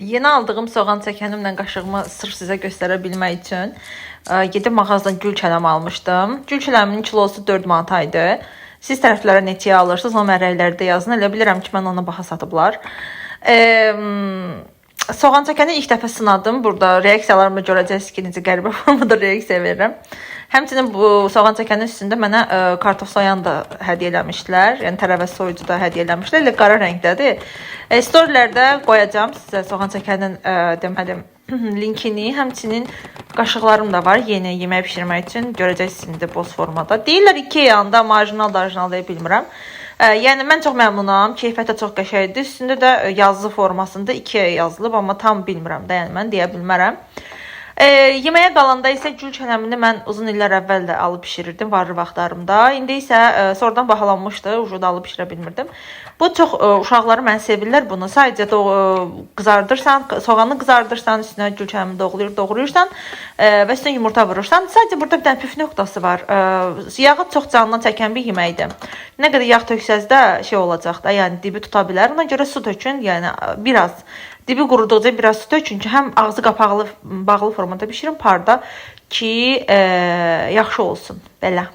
Yeni aldığım soğan çəkənimlə qaşığımı sırf sizə göstərə bilmək üçün gedib mağazadan gül kələm almışdım. Gül kələminin kilosu 4 manat idi. Siz tərəflərə neçəyə alırsınız, onu mənə rəylərdə yazın. Elə bilirəm ki, mən ona baha satıblar. E, Soğan çəkəni ilk dəfə sınadım. Burada reaksiyalarımı görəcəksiniz ki, necə qəribə formada reaksiya verirəm. Həmçinin bu soğan çəkənin üstündə mənə kartof soyan da hədiyyə eləmişdilər. Yəni tərəvəz soyucu da hədiyyə eləmişdilər. Elə qara rəngdədir. Storylərdə qoyacağam sizə soğan çəkənin deməli linkini, həmçinin qaşıqlarım da var yeni yemək bişirmək üçün. Görəcəksiniz indi boz formada. Deyirlər Ikea-nda, amma orijinal da orijinal deyə bilmirəm. Yəni mən çox məmnunam. Keyfiyyəti də çox qəşəngdir. Üstündə də yazı formasında Ikea yazılıb, amma tam bilmirəm də, yəni mən deyə bilmərəm. Yeməyə qalanda isə gül kələmini mən uzun illər əvvəl də alıb bişirirdim varlı vaxtlarımda. İndi isə sonradan bahalanmışdı, ucuz alıb bişirə bilmirdim. Bu çox uşaqları mən sevirlər bunu. Sadəcə qızardırsan, soğanı qızardırsan, üstünə gül kələmini doğrayırsan və üstünə yumurta vurursan. Sadəcə burada bir dənə püf nöqtası var. Yağı çox canına çəkən bir yeməkdir. Nə qədər yağ töksəz də şey olacaq da, yəni dibi tuta bilər. Ona görə su tökün, yəni biraz dibi quruduqca biraz su tökün ki, həm ağzı qapaqlı bağlı formada bişirin parda ki, yaxşı olsun. Belə.